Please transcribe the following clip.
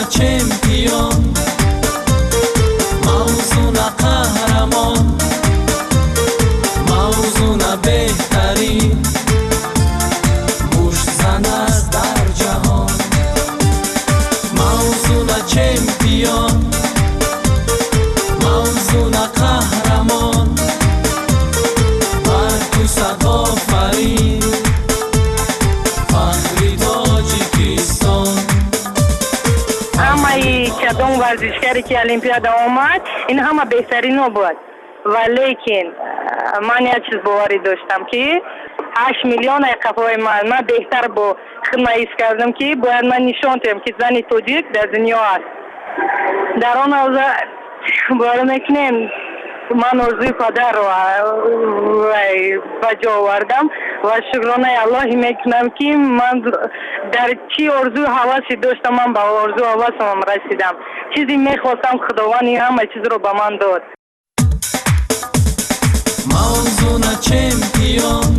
Мавзуна чемпион, Мавзуна қаҳрамон, Мавзуна беҳтарин муштзан аст дар ҷаҳон. Мавзуна чемпион, Мавзуна қаҳрамон, бар ту сад офарин, фахри Тоҷикистон. Ҳамаи кадом варзишгаре ки Олимпиада омад, ин ҳама беҳтарино буд, ва лекин ман як чиз боварӣ доштам, ки 8 миллион қафои ман беҳтар бо худма ҳис кардам, ки бояд ман нишон диҳам, ки зани тоҷик дар дунё аст. Дар он лаҳза бовар мекунем, ман орзуи падарро ба ҷо овардам ва шукронаи Аллоҳе мекунам, ки ман дар чӣ орзую ҳавасе доштам, ман ба орзу ҳавасамам расидам. Чизе мехостам, Худованд ин ҳама чизро ба ман дод. Мавзуна чемпион.